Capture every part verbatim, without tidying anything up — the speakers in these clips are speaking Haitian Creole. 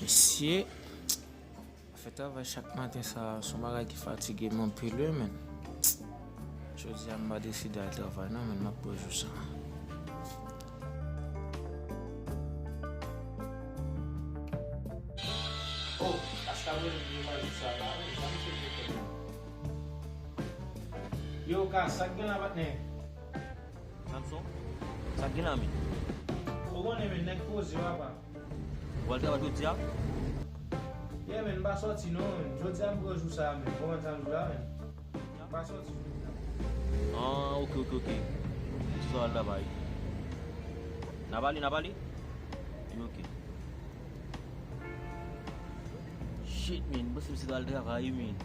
Mesye, fè travay chak maten sa, se yon bagay ki fatige m anpil, wi, men. Jodi a, m pa deside al travay, non, men m ap pran jou sa. Oh, Pascal, mwen, mwen, mwen, sa la, wi, sa, misye, Yo, Kas, sa k gen la, patnè? Samson, sa k gen la, men? Ou konnen, men, nèg poze, papa. Ou al travay jodi a? Yeah, men, m pa sòti, non, men. Jodi a, m pran jou sa, men. Ou konprann sa m di w la, men? M pa sòti jodi a. Ah, ok, ok, ok. Jodi a, w al travay. N a pale, n a pale? Ok. Shit, men, m panse misye t al travay, men.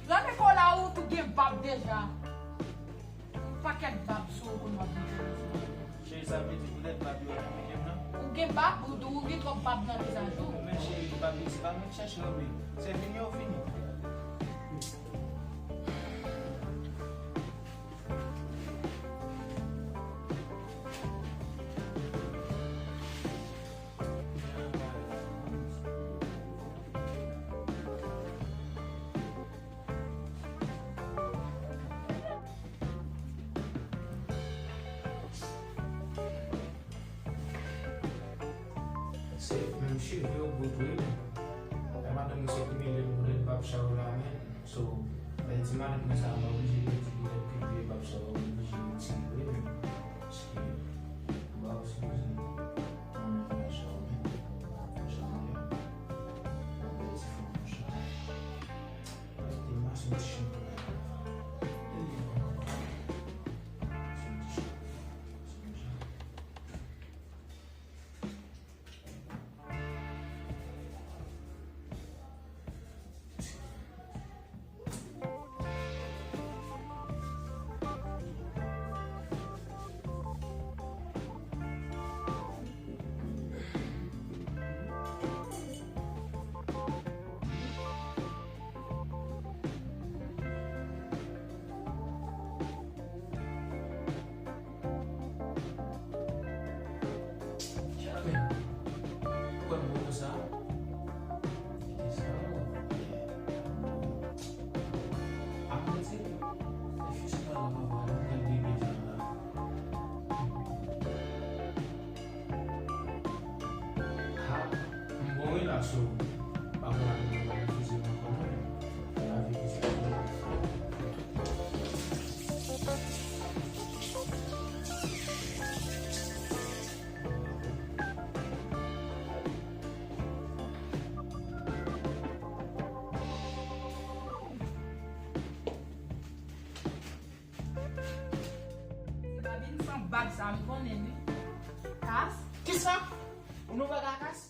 Lè te kola ou tou gen bab deja. Yon pakèt bab sou ou konn w ap mete nan figi. Cheri, sa vle di poutèt bab yo ap pike m nan? Ou gen bab, ou, ou gen twòp bab nan vizaj ou. Men cheri, bab yo se pa mwen k chache yo, men se vini yo vini. Se menm cheve yo bout wi men. Lè madanm mwen sot imilye l poutèt bab sa yo la men. So, lè di madanm mwen sa mwen oblije di poutèt ke vye bab sa yo oblije retire wi men. Paske ou pa sipoze nan menm bab sa yo men. Jan yo. Yon bèl ti fanm konsa. Rete mache yon ti chan. Li li. Se yon ti chan. Se yon chan. Chapin, ou kwè m bon konsa? Kite sa, non. Apre ti, e fi sou pale anba vwa, nou pral bebe sa la. Ha, m bon wi la, so, pa pran anyen, pa refize m ankò, non. Lavi ki sou mwen. Se pa vin san bab sa, m konnen wi. Kas? Kisa? Ou nou pa ka Kas?